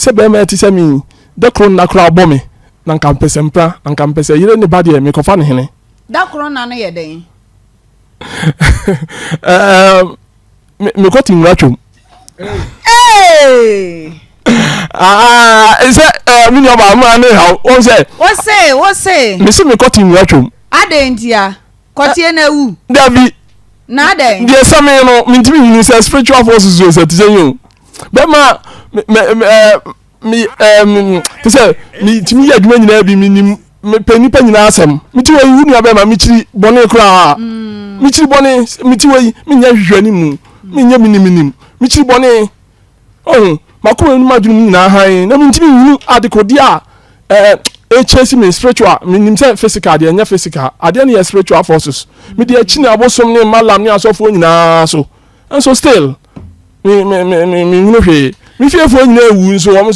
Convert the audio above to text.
Sɛ bɛrima ɛte sɛ me da koro nna koraa bɔ me na nka mpɛ sɛ mpra na nka mpɛ sɛ yere ne ba deɛ mekɔfa ne hene. Da koro nna no yɛ dɛn? Ɛɛm, mekɔ te nwura twam. Ah, sɛ ɛɛ me nua baa maa ne haw wɔn sɛ. Wose wose. Mesi mekɔ te nwura twam. Adɛn ntia? Kɔteɛ na awu. Dabi. Na adɛn? Deɛ ɛsɛ me no mentumi nhunu sɛ spiritual forces o sɛ te sɛ yi o. Bɛma me me ɛɛ me ɛɛ te sɛ metumi yɛ adwuma nyinaa bi menim mepɛ nnipa nyinaa asɛm. Mete wɔ yi wo nua bɛma mekyiri bɔne koraa. Mekyiri bɔne mete wɔ yi menyɛ nhwehwɛ mu menyɛ miniminim mekyiri bɔne. Ɔho makoma mu madwene mu nyinaa hann na mentumi nhunu adekodeɛ a ɛɛ ɛkyɛsi me spiritual. Menim sɛ physical deɛ ɛnyɛ physical adeɛ no yɛ spiritual forces. Mede akyi ne abosom ne malam ne asɔfoɔ nyinaa so nso still me me me me menhunu hwee. Me fiefoɔ nyinaa ewu nso wɔn.